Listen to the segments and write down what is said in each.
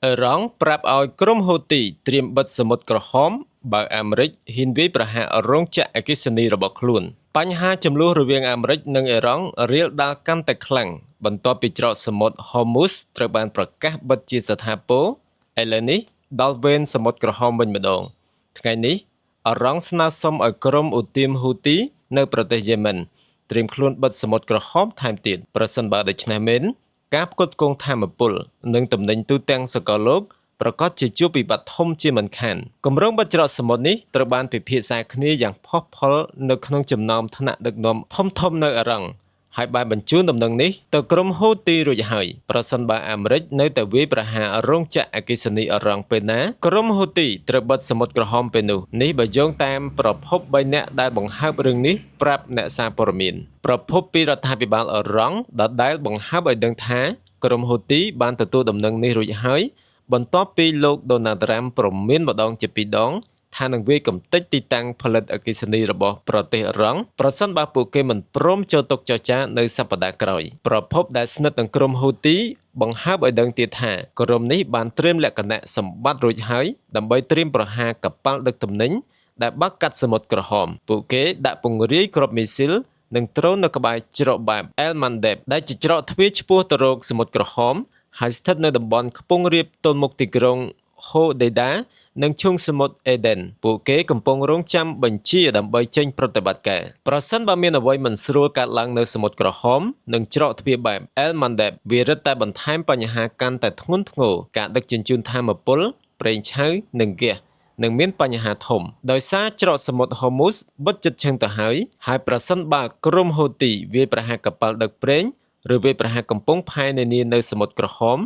អ៊ីរ៉ង់ប្រាប់ឲ្យក្រុមហ៊ូទីត្រៀមបិទសមុទ្រក្រហមបើអាមេរិកហ៊ានវាយប្រហាររោងចក្រអគ្គិសនីរបស់ខ្លួនបញ្ហាជម្លោះរវាងអាមេរិកនិងអ៊ីរ៉ង់រាលដាលកាន់តែខ្លាំងបន្ទាប់ពីច្រកសមុទ្រហូមូសត្រូវបានប្រកាសបិទជាស្ថាពរឥឡូវនេះដល់វេនសមុទ្រក្រហមវិញម្ដងថ្ងៃនេះអ៊ីរ៉ង់ស្នើសុំឲ្យក្រុមឧទាមហ៊ូទីនៅប្រទេសយេម៉ិនត្រៀមខ្លួនបិទសមុទ្រក្រហមថែមទៀតប្រសិនបើដូច្នេះមែនការផ្គត់ផ្គង់ថាមពលនិងទំនិញទូទាំងសកលលោកប្រកាសជាជួបវិបត្តិធំជាមិនខានគម្រោងបិទច្រកសមុទ្រនេះត្រូវបានពិភាក្សាគ្នាយ៉ាងផុសផុលនៅក្នុងចំណោមថ្នាក់ដឹកនាំធំៗនៅអ៊ីរ៉ង់ហើយបានបញ្ជូនដំណឹងនេះទៅក្រុមហ៊ូទីរួចហើយប្រសិនបើអាមេរិកនៅតែវាយប្រហាររោងចក្រអគ្គិសនីអ៊ីរ៉ង់ពេលណាក្រុមហ៊ូទីត្រូវបិទសមុទ្រក្រហមពេលនោះនេះបើយោងតាមប្រភព3នាក់ដែលបង្ហើបរឿងនេះប្រាប់អ្នកសារព័ត៌មានប្រភពពីរដ្ឋាភិបាលអ៊ីរ៉ង់ដដែលបង្ហើបឲ្យដឹងថាក្រុមហ៊ូទីបានទទួលដំណឹងនេះរួចហើយបន្ទាប់ពីលោកដូណាល់ត្រាំព្រមានម្ដងជាពីរដងថានឹងវាយកម្ទេចទីតាំងផលិតអគ្គិសនីរបស់ប្រទេសអ៊ីរ៉ង់ប្រសិនបើពួកគេមិនព្រមចូលតុចរចានៅសប្តាហ៍ក្រោយប្រភពដែលស្និទ្ធនឹងក្រុមហ៊ូទីបង្ហើបឲ្យដឹងទៀតថាក្រុមនេះបានត្រៀមលក្ខណៈសម្បត្តិរួចហើយដើម្បីត្រៀមប្រហារកប៉ាល់ដឹកទំនិញដែលបើកកាត់សមុទ្រក្រហមពួកគេដាក់ពង្រាយគ្រាប់មីស៊ីលនិងដ្រូននៅក្បែរច្រកបែបអែលម៉ាន់ដេបដែលជាច្រកទ្វារឆ្ពោះទៅរកសមុទ្រក្រហមហើយស្ថិតនៅតំបន់ខ្ពង់រាបទល់មុខទីក្រុងហូដេដានិងឈូងសមុទ្រអេដេនពួកគេកំពុងរងចាំបញ្ជាដើម្បីចេញប្រតិបត្តិការប្រសិនបើមានអ្វីមិនស្រួលកើតឡើងនៅសមុទ្រក្រហមនិងច្រកទ្វារបែបអែលម៉ាន់ដេបវារឹតតែបន្ថែមបញ្ហាកាន់តែធ្ងន់ធ្ងរការដឹកជញ្ជូនថាមពលប្រេងឆៅនិងហ្គាសនឹងមានបញ្ហាធំដោយសារច្រកសមុទ្រហូមូសបិទជិតឈឹងទៅហើយហើយប្រសិនបើក្រុមហ៊ូទីវាយប្រហារកប៉ាល់ដឹកប្រេងឬវាយប្រហារកំពង់ផែនានានៅសមុទ្រក្រហម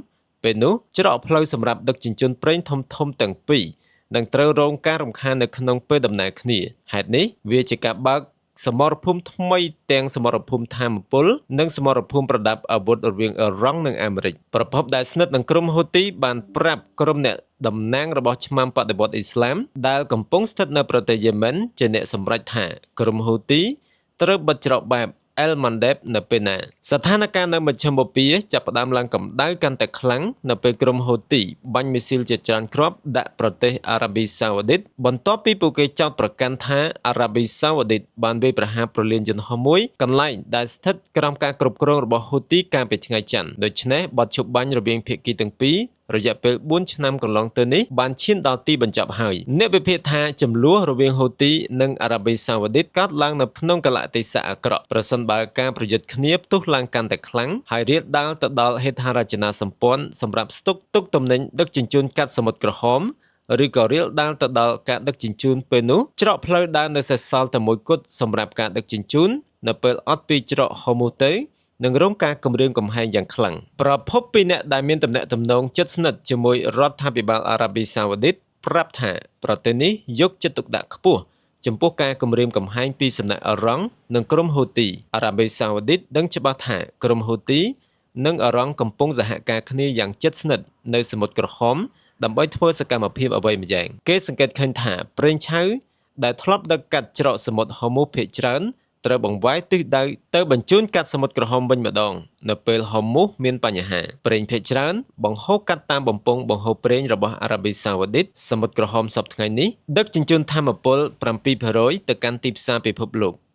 ពេលនោះច្រកផ្លូវសម្រាប់ដឹកជញ្ជូនប្រេងធំៗទាំងពីរនឹងត្រូវរងការរំខាននៅក្នុងពេលដំណើរគ្នាហេតុនេះវាជាការបើកសមរភូមិថ្មីទាំងសមរភូមិថាមពលនិងសមរភូមិប្រដាប់អាវុធរវាងអ៊ីរ៉ង់និងអាមេរិកប្រភពដែលស្និទ្ធនឹងក្រុមហ៊ូទីបានប្រាប់ក្រុមអ្នកតំណាងរបស់ឆ្មាំបដិវត្តអ៊ីស្លាមដែលកំពុងស្ថិតនៅប្រទេសយេម៉ិនជាអ្នកសម្រេចថាក្រុមហ៊ូទីត្រូវបិទច្រកបែបអែលម៉ាន់ដេបនៅពេលណាស្ថានភាពនៅមជ្ឈិមបូព៌ាចាប់ផ្ដើមឡើងកម្ដៅកាន់តែខ្លាំងនៅពេលក្រុមហ៊ូទីបាញ់មីស៊ីលជាច្រើនគ្រាប់ដាក់ប្រទេសអារ៉ាប៊ីសាអូឌីតបន្ទាប់ពីពួកគេចោទប្រកាន់ថាអារ៉ាប៊ីសាអូឌីតបានវាយប្រហារព្រលានយន្តហោះមួយកន្លែងដែលស្ថិតក្រោមការគ្រប់គ្រងរបស់ហ៊ូទីកាលពីថ្ងៃច័ន្ទដូច្នេះបទឈប់បាញ់រវាងភាគីទាំងពីររយៈពេល4ឆ្នាំកន្លងទៅនេះបានឈានដល់ទីបញ្ចប់ហើយអ្នកវិភាគថាចំនួនរវាងហ៊ូទីនិងអារ៉ាប៊ីសាអូឌីតកើតឡើងនៅក្នុងកលៈទេសៈអាក្រក់ប្រសិនបើការប្រយុទ្ធគ្នាផ្ទុះឡើងកាន់តែខ្លាំងហើយរាលដាលទៅដល់ហេដ្ឋារចនាសម្ព័ន្ធសម្រាប់ស្តុកទុកទំនិញដឹកជញ្ជូនកាត់សមុទ្រក្រហមឬក៏រាលដាលទៅដល់ការដឹកជញ្ជូនពេលនោះច្រកផ្លូវដើរនៅសេសសល់តែមួយគត់សម្រាប់ការដឹកជញ្ជូននៅពេលអត់ពីច្រកហូមូទៅនឹងរងការគំរាមកំហែងយ៉ាងខ្លាំងប្រភពពីអ្នកដែលមានទំនាក់ទំនងជិតស្និទ្ធជាមួយរដ្ឋាភិបាលអារ៉ាប៊ីសាអូឌីតប្រាប់ថាប្រទេសនេះយកចិត្តទុកដាក់ខ្ពស់ចំពោះការគំរាមកំហែងពីសំណាក់អ៊ីរ៉ង់និងក្រុមហ៊ូទីអារ៉ាប៊ីសាអូឌីតដឹងច្បាស់ថាក្រុមហ៊ូទីនិងអ៊ីរ៉ង់កំពុងសហការគ្នាយ៉ាងជិតស្និទ្ធនៅសមុទ្រក្រហមដើម្បីធ្វើសកម្មភាពអ្វីម្យ៉ាងគេសង្កេតឃើញថាប្រេងឆៅដែលធ្លាប់ដឹកកាត់ច្រកសមុទ្រហូមូសភាគច្រើនត្រូវបង្វែរទិសដៅទៅបញ្ជូនកាត់សមុទ្រក្រហមវិញម្ដងនៅពេលហូមូសមានបញ្ហាប្រេងភាគច្រើនបង្ហូរកាត់តាមបំពង់បង្ហូរប្រេងរបស់អារ៉ាប៊ីសាអូឌីតសមុទ្រក្រហមសព្វថ្ងៃនេះដឹកជញ្ជូនថាមពល7%ទៅកាន់ទីផ្សារពិភពលោក។